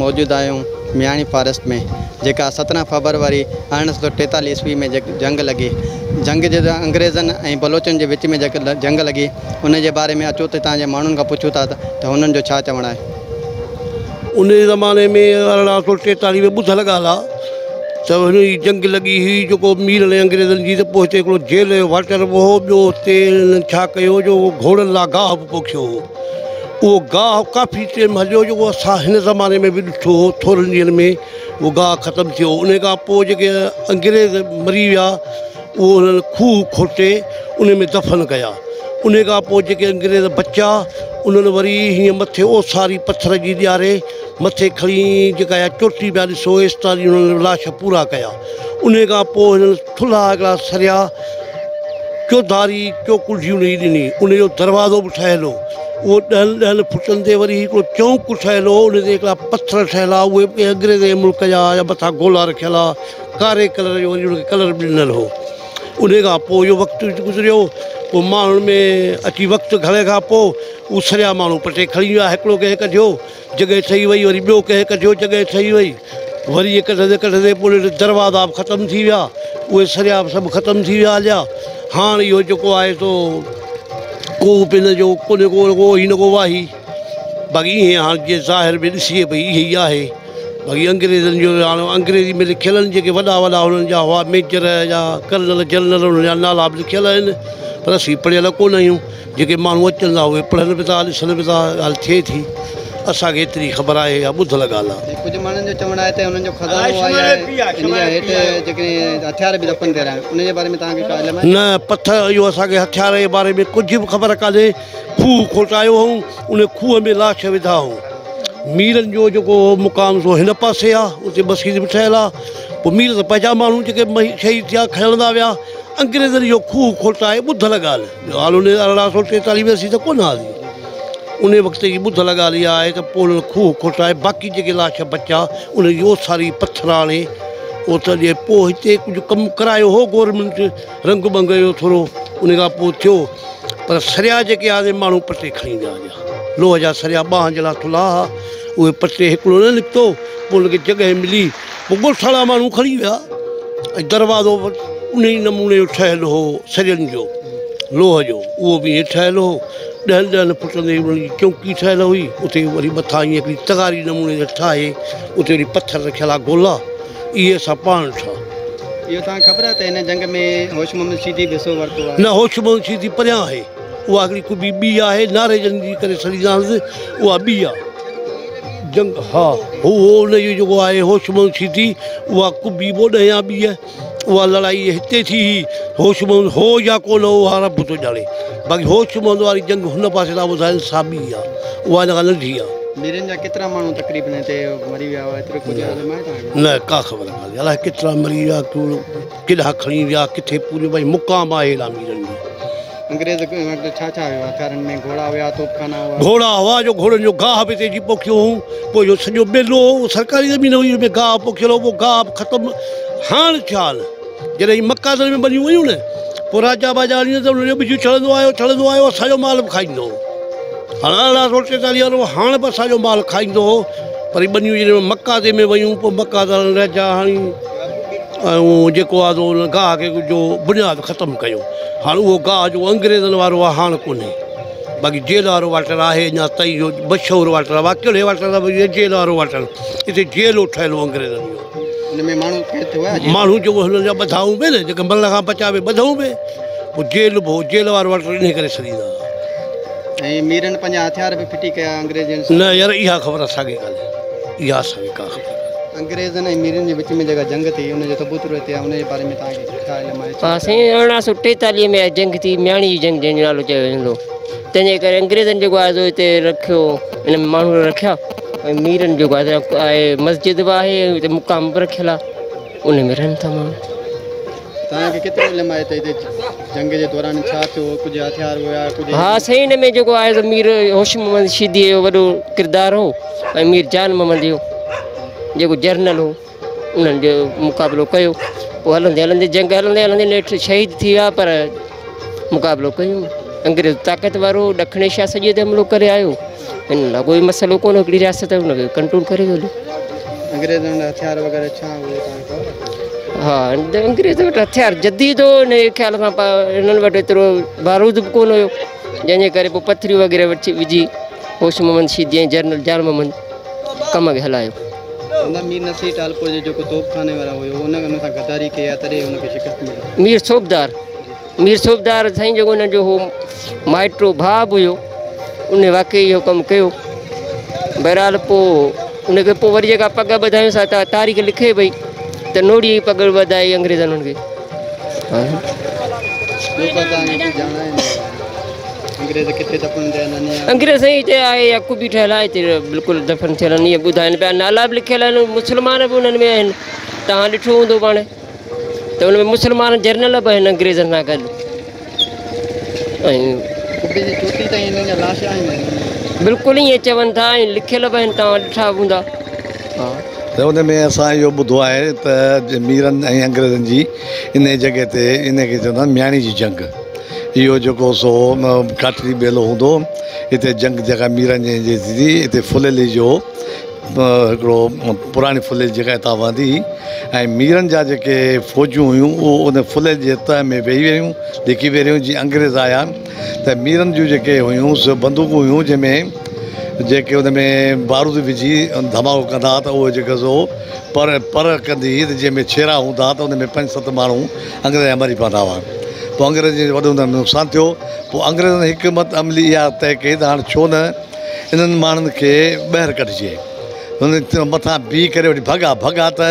موجود آهيون مياڻي فاريسٽ ۾ جيڪا 17 فبروري 1843 عيسوي ۾ جنگ لڳي. جنگ جي انگريزن ۽ بلوچن جي وچ ۾ جيڪا جنگ لڳي ان جي باري ۾ اچو ته هتان جي ماڻهن کان پڇون ٿا ته هنن جو ڇا چوڻ آهي. ان زماني ۾ 1843 ۾ ٻڌل ڳالهه آ ته هن جي جنگ لڳي هئي جيڪو ميرن ۽ انگريزن جي ته پوء هتي هڪڙو جيل جو واٽر به هو، ٻيو هتي هنن ڇا ڪيو جو گهوڙن لاء گاهه به پوکيو هو. اهو گاهه ڪافي ٽيم هليو جيڪو اسان هن زماني ۾ به ڏٺو هو، ٿورن ڏينهن ۾ اهو گاهه ختم ٿيو. ان کان پوء جيڪي انگريز مري ويا اهو هنن کوهه کوٽي ان ۾ دفن ڪيا. ان کان پوء جيڪي انگريز بچيا انهن وري هيئن مٿي اوساري پٿر جي ڏياري مٿي کڻي جيڪا اها چوٽي پيا ڏسو ايستائين انهن لاش پورا ڪيا. ان کان پوء هنن ٿلها هڪڙا سريا چوڌاري چوڪنڊي ان جي ڏني. ان جو دروازو به ٺهيل هو. اهو ڏهن ڏهن فٽن تي وري هڪڙو چونڪ ٺهيل هو. ان تي هڪڙا پٿر ٺهيل هئا، اهي به ڪنهن انگريز جي ملڪ جا يا مٿان گولا رکيل هئا. ڪاري ڪلر جو وري ان کي ڪلر به ڏنل هو. ان کان پوء اهو وقت گذريو. پوء ماڻهن ۾ اچي وقت گهڻي کان پوء اهي سريا ماڻهو پٽي کڻي ويا. هڪڙو ڪنهن ڪڍيو، جڳهه ٺهي وئي، وري ٻيو ڪنهن ڪڍيو، جڳهه ٺهي وئي. وري ائين ڪڍندي ڪڍندي پوء نيٺ دروازا به ختم ٿي ويا، اهي سريا به سڀ ختم ٿي ويا هليا. هاڻ اهو جيڪو آهي سو ڪو به ان جو ڪونهي ڪو ڪو هي نه ڪو واهي. باقي ائين هاڻ جيئن ظاهر ۾ ڏسجي پئي اهي ئي آهي. باقي انگريزن جو هاڻ انگريزي ۾ لکيل آهن، جيڪي وڏا وڏا هنن جا هئا ميجر يا ڪرنل جنرل انهن جا نالا به لکيل آهن، پر اسين پڙهيل ڪونه آهيون. جيڪي ماڻهو اچن ٿا اهي پڙهن به ٿا ڏسن به ٿا، ڳالهه ٿئي ٿي. اسان کي ايتري خبر آهي اها ٻڌل ڳالهه آهي. ڪجهه ماڻهن جو چوڻ آهي ته انهن جو خزانو آهي يا ان جا هيٺ جيڪڏهن هٿيار به دفن ٿيل آهن، ان جي باري ۾ توهان کي ڪا علم آهي؟ نه پٿر اهو اسان کي هٿيار جي باري ۾ ڪجهه به خبر ڪانهي. کوهه کوٽايو هئون، ان کوهه ۾ لاش وڌا هئون. ميرن جو جيڪو مقام سو هن پاسي آهي، اتي مسجد به ٺهيل آهي. پوء مير ته پنهنجا ماڻهو جيڪي شهيد ٿيا کڻندا ويا. انگريزن اهو کوهه کوٽائي ٻڌل ڳالهه، ڳالهه ان 1843 ۾ اسين ته ڪونه هئاسين، ان وقت جي ٻڌل ڳالهه اها آهي ته پوء انهن کوهه کوٽائي باقي جيڪي لاش بچيا انهن جي اوساري پٿر آڻي اتان جي پوء هتي ڪجهه ڪم ڪرايو هو گورنمينٽ رنگ ٻنگ جو ٿورو ان کان پوء ٿيو، پر سريا جيڪي هئا سي ماڻهو پٽي کڻي ويا هليا. لوهه جا سريا ٻانهن جهڙا ٿلها هئا، اهي پٽي هڪڙو نه نڪتو، پوء ان کي جڳهه ملي، پوء ڳوٺاڻا ماڻهو کڻي ويا ۽ دروازو به انهي نموني جو ٺهيل هو، سرين جو لوهه جو، اهو به ائين ٺهيل هو. ڏهن ڏهن فٽن تي انهن جي چونڪي ٺهيل هئي، اتي وري مٿان ائين هڪڙي تغاري نموني جي ٺاهي، اتي وري پٿر رکيل هئا گولا، اهي اسان پاڻ ڏٺا. اهو توهان کي خبر آهي ته هن جنگ ۾ هوش محمد شيدي به حصو ورتو آهي؟ نه، هوش محمد شيدي پريان آهي. اها هڪڙي قبي ٻي آهي، ناريجن جي ڪري سڏيندا آهنس، اها ٻي آهي. جنگ ها هو هو ان جو جيڪو آهي هوش محمد شيدي، اها قبي ٻوڏهه يا ٻي آهي. اها لڙائي هتي ٿي هئي. هوش محمد هو يا ڪونه هو اها رب ٿو ڄاڻي. باقي هوش محمد واري جنگ هن پاسي ٿا ٻڌائين سا ٻي آهي، اها هن کان ننڍي آهي. ميرن جا ڪيترا ماڻهو تقريبن هتي مري ويا هئا ايترو ڪجهه علم آهي توهان کي؟ نه ڪا خبر ڪانهي الائي ڪيترا مري ويا، ڪيڏانهن کڻي ويا، ڪٿي پوريو ڀائي مقام آهي هيڏانهن ميرن جو. انگريز وٽ ڇا ڇا هيو هٿيارن ۾ گهوڙا هيا، توپخانا هئا؟ گهوڙا هئا جو گهوڙن جو گاهه به تيجي پوکيو هئون، پوء جو سڄو ٻيلو هو اهو سرڪاري زمين هئي ان ۾ گاهه پوکيل هو، اهو گاهه به ختم هاڻ ٿيا آهن. جڏهن هي مڪانن ۾ ٻنيون ويون نه پوء راجا باجا آڻيون ته انهن جو ٻج ڇڙندو آيو ڇڙندو آيو اسان جو مال به کائيندو هو. هاڻ 1843 وارو هاڻ به اسان جو مال کائيندو هو، پر هي ٻنيون جڏهن مڪادي ۾ ويون پوء مڪادارن راجا هڻي ۽ جيڪو آهي سو ان گاهه کي جو بنياد ختم ڪيو. هاڻ اهو گاهه جو انگريزن وارو آهي هاڻ ڪونهي. باقي جيل وارو واٽر آهي اڃا تائين جو مشهور واٽر آهي. ڪهڙي واٽر ٿا ٻڌجي جيل وارو واٽر اتي جيل هو ٺهيل هو انگريزن جو. ان ۾ ماڻهو قيد ٿيو آهي؟ ماڻهو جيڪو هنن جا ٻڌائون پئي نه جيڪي مرڻ کان بچا پئي ٻڌائون پئي پوء جيل به هو جيل وارو واٽر انهي ڪري سڏيندا هئا. ۽ ميرن پنهنجا هٿيار به ڦٽي ڪيا انگريزن سان؟ نه يار اها خبر اسان کي ڪانهي اها اسان کي ڪا خبر ڪانهي. انگريزن ۽ ميرن جي وچ ۾ جيڪا جنگ ٿي ان جو ثبوت هتي آهي ان جي باري ۾ توهان کي ڇا علم آهي؟ ها سائين 1843 ۾ جنگ ٿي مياڻي جي جنگ جنهن جو نالو چيو ويندو تنهن جي ڪري انگريزن جيڪو آهي سو هتي رکيو ان ۾ ماڻهو رکيا ۽ ميرن جيڪو آهي مسجد به آهي ۽ هتي مقام به رکيل آهي ان ۾ رهن ٿا ماڻهو. توهان کي ڪيترو علم آهي ته هتي جنگ جي دوران ڇا ٿيو ڪجهه هٿيار هيا ڪجهه. ها سائين ان ۾ جيڪو آهي سو مير هوش محمد شيديء جو وڏو ڪردار هو ۽ مير جان محمد جو جيڪو جرنل هو انهن جو مقابلو ڪيو پوء هلندي هلندي جنگ هلندي هلندي نيٺ شهيد ٿي ويا پر مقابلو ڪيو انگريز طاقت وارو ڏکڻ ايشيا سڄي تي حملو ڪري آيو هن لاء ڪوئي مسئلو ڪونه هڪڙي رياست ان کي ڪنٽرول ڪري ويو. انگريزن وٽ هٿيار وغيره ڇا هو توهان کي خبر آهي؟ ها انگريزن وٽ هٿيار جديد هو ان جي خيال سان هنن وٽ ايترو بارود به ڪونه هيو جنهن جي ڪري پوء پٿريون وغيره وٺي وجهي هوش محمد شيدي ۽ جنرل جان محمد ڪم کي هلايو. چوندا مير نصير ٽالپور جو جيڪو توب خاني وارا هيو ان ان سان غداري ڪئي آهي تڏهن هن کي شڪست ملي. مير صوبدار مير صوبدار سائين جيڪو هن جو هو مائٽو ڀاء به هيو ان واقعي اهو ڪم ڪيو. بهرحال پوء ان کي پوء وري جيڪا پڳ ٻڌايون سا ته تاريخ لکي پئي ته نوڙي جي پڳ ٻڌائي انگريزن هن کي. انگريز سائين هتي آهي يا قبي ٺهيل آهي هتي بلڪل دفن ٿيل آهن ائين ٻڌائن پيا نالا به لکيل آهن مسلمان به انهن ۾ آهن توهان ڏٺو هوندو پاڻ ته ان ۾ مسلمان جرنل به آهن انگريزن سان گڏ ۽ بلڪل ائين چون ٿا ۽ لکيل به آهن توهان ڏٺا به هوندا. ته ان ۾ اسان اهو ٻڌو آهي ته ميرن ۽ انگريزن جي انهي جڳهه تي انهي کي چوندا آهن مياڻي جي جنگ اهو جيڪو سو ڪاٺڙي ٻيلو هوندو هو اتي جنگ جيڪا ميرن جي ٿي اتي ڦليلي جو هڪڙو پراڻي ڦليلي جيڪا هتان وهندي هئي ۽ ميرن جا جيڪي فوجون هيون اهو ان ڦليلي جي تهه ۾ ويهي ويون لڪي ويهي رهيون جيئن انگريز آيا ته ميرن جون جيڪي هيون سو بندوقون هيون جنهن ۾ جيڪي ان ۾ بارود وجهي ڌماڪو ڪندا ها ته اهو جيڪو سو پر پر ڪندي هئي ته جنهن ۾ ڇيرا هوندا ها ته ان ۾ پنج ست ماڻهو انگريز جا مري پوندا هئا پوء انگريزن جو وڏو ان ۾ نقصان ٿيو پوء انگريزن حڪمت عملي اها طئي ڪئي ته هاڻ ڇو نه انهن ماڻهن کي ٻاهر ڪڍجي. هن مٿان بيهي ڪري وٺي ڀڳا. ڀڳا ته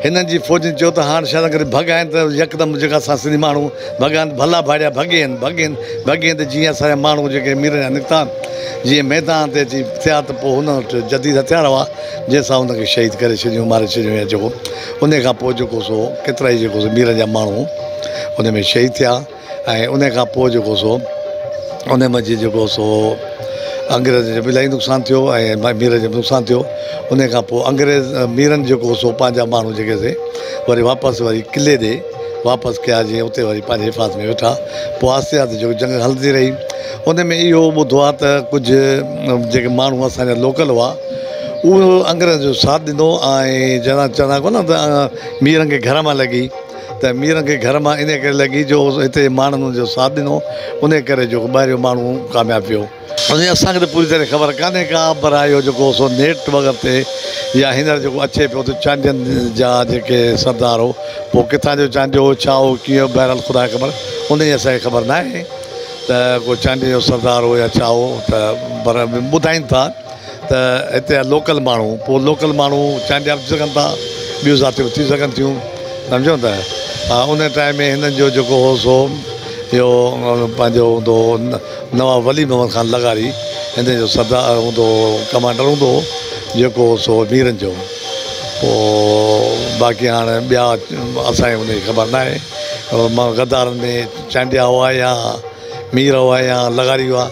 هنن جي فوجين چيو ته هاڻ شايد انگريز ڀڳا آهن ته يڪدم جيڪا اسان سنڌي ماڻهو ڀڳا آهن ڀلا ڀاڙيا ڀڳي آهن ڀڳي آهن ڀڳي آهن ته جيئن اسان جا ماڻهو جيڪي ميرن جا نڪتا جيئن ميدان تي اچي ٿيا ته پوء هن وٽ جديد هٿيار هئا جنهن سان هن کي شهيد ڪري ڇڏيون ماري ڇڏيون يا جيڪو ان کان پوء جيڪو سو ڪيترائي جيڪو سو ميرن جا ماڻهو ان ۾ شهيد ٿيا. ۽ ان کان پوء جيڪو سو ان منجهه جيڪو سو انگريزن جو به الاهي نقصان ٿيو ۽ ميرن جو به نقصان ٿيو ان کان پوء انگريز ميرن جيڪو سو پنهنجا ماڻهو جيڪي سي وري واپس وري قلعي ڏي واپس ڪيا جيئن اتي وري پنهنجي حفاظت ۾ ويٺا پوء آهستي آهستي جيڪو جنگ هلندي رهي ان ۾ اهو ٻڌو آهي ته ڪجهه جيڪي ماڻهو اسانجا لوڪل هئا اهو انگريزن جو ساٿ ڏنو ۽ چوندا چوندا ڪونه ته ميرن کي گهر مان لڳي ته ميرن کي گهر مان انهيء ڪري لڳي جو هتي جي ماڻهن ان جو ساٿ ڏنو، انهيء ڪري جو ٻاهريون ماڻهو ڪامياب ويو. انهيء اسان کي ته پوري طرح خبر ڪانهي ڪا پر اهو جيڪو سو نيٽ وغيره تي يا هينئر جيڪو اچي پيو ته چانڊين جا جيڪي سردار هو پوء ڪٿان جو چانڊيو هو ڇا هو ڪيئن هو بهرحال خدا کي خبر انهيء اسان کي خبر ناهي ته ڪو چانڊين جو سردار هو يا ڇا هو ته پر ٻڌائين ٿا. ته هتي جا لوڪل ماڻهو پوء لوڪل ماڻهو چانڊيا به ٿي سگهن ٿا ٻيون ذاتيون به ٿي سگهن ٿيون سمجهو ته ها ان ٽائيم ۾ هنن جو جيڪو هو سو اهو پنهنجو هوندو هو نواب ولي محمد خان لغاري هن جو سردار هوندو هو ڪمانڊر هوندو هو جيڪو هو سو ميرن جو پوء باقي هاڻ ٻيا اسان کي ان جي خبر ناهي غدارن ۾ چانڊيا هئا يا مير هئا يا لغاري هئا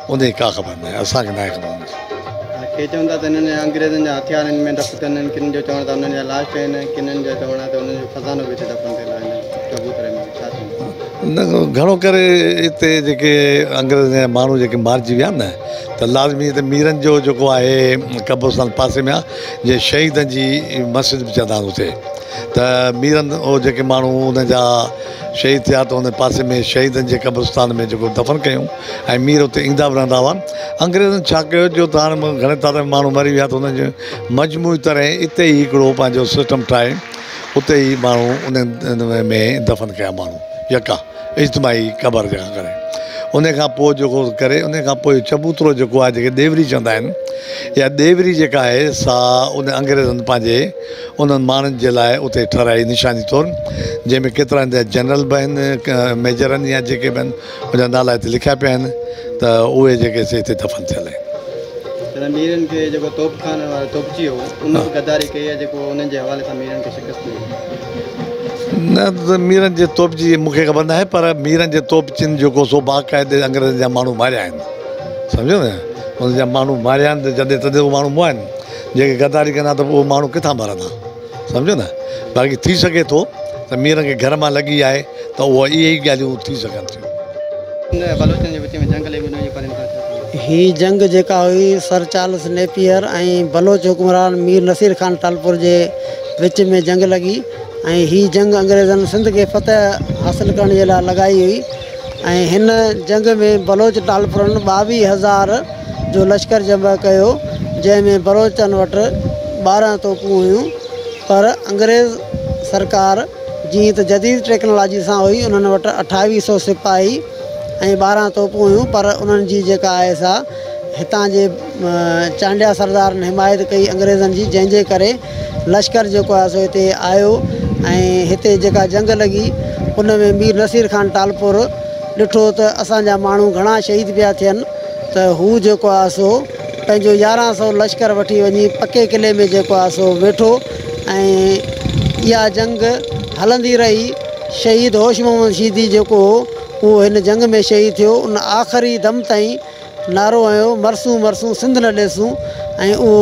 ان جي ڪا خبر ناهي اسان کي ناهي خبر ان جي. ڪي چون ٿا ته انهن جا انگريزن جا هٿيار هن ۾ دفن ٿيل آهن ڪن جو چوڻ ته انهن جا لاش آهن ڪنن جو چوڻ آهي ته انهن جو خزانو به هتي دفن ٿيل آهي هن چبوتري ۾ ڇا ٿيندو. نه گهڻو ڪري هتي جيڪي انگريزن جا ماڻهو جيڪي مارجي ويا نه ته لازمي هتي ميرن جو جيڪو آهي قبرستان پاسي ۾ آهي جنهن شهيدن جي مسجد به چوندا آهن اتي ته ميرن اهي جيڪي ماڻهو ان جا شهيد ٿيا ته ان پاسي ۾ شهيدن جي قبرستان ۾ جيڪو دفن ڪيون ۽ مير اتي ايندا به رهندا هئا. انگريزن ڇا ڪيو جو ته هاڻ گهڻي تعداد ۾ ماڻهو مري ويا ته انهن جو مجموعي طرح اتي ئي هڪڙو پنهنجو سسٽم ٺاهي اتي ئي ماڻهو انهن ۾ دفن ڪيا ماڻهو يڪا اجتماعي قبر جيڪا ڪري ان کان پوء جيڪو ڪري ان کان پوء چبوترو جيڪو آهي جيڪي ڏيوري چوندا آهن اها ڏيوري جيڪا آهي سا ان انگريزن پنهنجي انهن ماڻهن جي لاء اتي ٺهرائي نشاني طور جنهن ۾ ڪيترا هن جا جنرل به آهن ميجر آهن يا جيڪي به آهن ان جا نالا هتي لکيا پيا آهن ته اهي جيڪي سي هتي دفن ٿيل آهن. جڏهن ميرن کي جيڪو توب خانه وارو توبچي هو ان به غداري ڪئي آهي جيڪو انهن جي حوالي سان ميرن کي شڪست ملي. نه ته ميرن جي توبچي جي مون کي خبر ناهي پر ميرن جي توبچين جيڪو سو باقاعدي انگريزن جا ماڻهو ماريا آهن سمجهيو نه انهن جا ماڻهو ماريا آهن ته جڏهن تڏهن اهي ماڻهو مئا آهن. جيڪي غداري ڪندا ته پوء اهي ماڻهو ڪٿان مرندا سمجهو نه باقي ٿي سگهي ٿو ته ميرن کي گهر مان لڳي آهي ته اهو اهي ئي ڳالهيون ٿي سگهن ٿيون. بلوچن جي وچ ۾ جنگ لڳي ان جي باري ۾ توهان ڇا چوندو؟ ही जंग जेका हुई सर चार्ल्स नेपियर ऐं बलोच हुक्मरान मीर नसीर ख़ान टालपुर जे विच में जंग लॻी ऐं ही जंग अंग्रेज़नि सिंध खे फतह हासिल करण जे लाइ लॻाई हुई ऐं हिन जंग में बलोच टालपुरनि 22,000 जो लश्कर जमा कयो, जंहिंमें बलोचनि वटि 12 तोपूं हुयूं। पर अंग्रेज़ सरकार जीअं त जदीद टेक्नोलॉजी सां हुई, उन्हनि वटि 2,800 सिपाही ऐं 12 तोपूं हुयूं, पर उन्हनि जी जेका आहे सा हितां जे चांडिया सरदारनि हिमायत कई अंग्रेज़नि जी, जंहिंजे करे लश्कर जेको आहे सो हिते आयो ऐं हिते जेका जंग लॻी उन में मीर नसीर ख़ान टालपुर ॾिठो त असांजा माण्हू घणा शहीद पिया थियनि, त हू जेको आहे सो पंहिंजो 1,100 लश्कर वठी वञी पके क़िले में जेको आहे सो वेठो ऐं इहा जंग हलंदी रही। शहीद होश मोहम्मद शीदी जेको हो उहो हिन जंग में शहीद थियो। उन आख़िरी दम ताईं नारो हयो मरसूं मरसूं सिंध न ॾेसूं ऐं उहो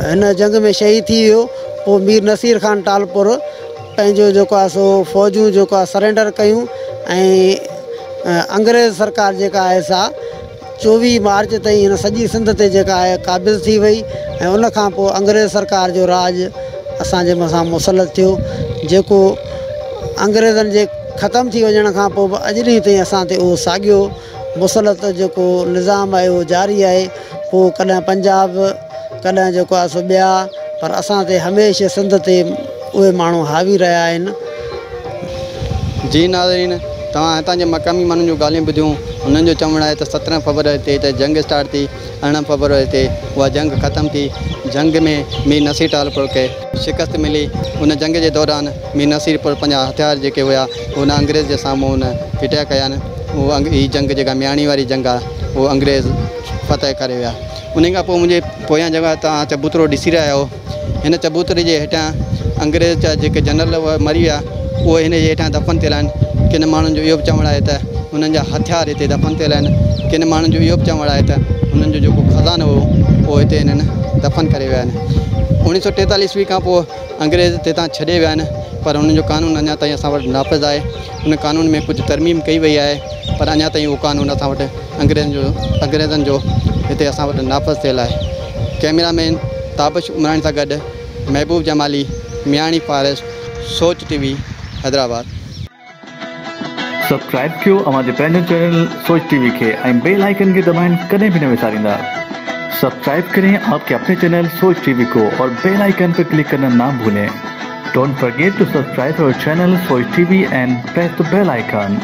हिन जंग में शहीद थी वियो। पोइ मीर नसीर ख़ान टालपुर पंहिंजो जेको आहे सो फ़ौजूं जेको आहे सरेंडर कयूं ऐं अंग्रेज़ सरकार जेका आहे सा 24 मार्च ताईं हिन सॼी सिंध ते जेका आहे क़ाबिज़ थी वई ऐं उन खां पोइ अंग्रेज़ सरकार जो राज असांजे मथां मुसलत थियो, जेको अंग्रेज़नि जे ख़तमु थी वञण खां पोइ बि अॼु ॾींहुं ताईं असां ते उहो साॻियो मुसलत जेको निज़ाम आहे उहो जारी आहे। पोइ कॾहिं पंजाब, कॾहिं जेको आहे सो ॿिया, पर असां ते हमेशह सिंध ते उहे माण्हू हावी रहिया आहिनि। जी नाज़रीन, तव्हां हितां जे मक़ामी माण्हुनि जूं ॻाल्हियूं ॿुधियूं। हुननि जो चवणु आहे त 17 फरवरी ते हिते जंग स्टार्ट थी, 18 फरवरी ते उहा जंग ख़तमु थी। जंग में मीर नसीर टालपुर खे शिकस्त मिली। उन जंग जे दौरान मीर नसीर पंहिंजा हथियार जेके हुया उन अंग्रेज़ जे साम्हूं हुन फिटिया कया आहिनि। उहो हीअ जंग जेका मियाणी वारी जंग आहे उहो अंग्रेज़ फतह करे विया। उन खां पोइ मुंहिंजे पोयां जेका तव्हां चबूतरो ॾिसी रहिया आहियो, हिन चबूतरे जे हेठां अंग्रेज़ जा जेके जनरल मरी विया उहे हिन जे हेठां दफ़न थियल आहिनि। किन माण्हुनि जो इहो बि चवणु आहे त हुननि जा हथियार हिते दफ़न थियल आहिनि। किन माण्हुनि जो इहो बि चवणु आहे त हुननि जो जेको ख़ज़ानो हो उहो हिते हिननि दफ़न करे विया आहिनि। 1943 ईस्वी खां पोइ अंग्रेज़ हितां छॾे विया आहिनि, पर हुननि जो कानून अञा ताईं असां वटि नाफ़िज़ आहे। उन कानून में कुझु तरमीम कई वई आहे, पर अञा ताईं उहो कानून असां वटि अंग्रेज़नि जो हिते असां वटि नाफ़िज़ थियल आहे। कैमरामैन ताबिश उमरानी सां गॾु Mehboob Jamali, Miani forest, Soch TV, Hyderabad. Subscribe कयो अव्हांजे पंहिंजो चैनल सोच टीवी खे ऐं बेल आइकन खे दबाइण कॾहिं बि न विसारींदा। सब्सक्राइब करें आपके अपने चैनल सोच टीवी को और बेल आइकन पर क्लिक करना ना भूलें। Don't forget to subscribe our channel Soch TV and press the bell icon.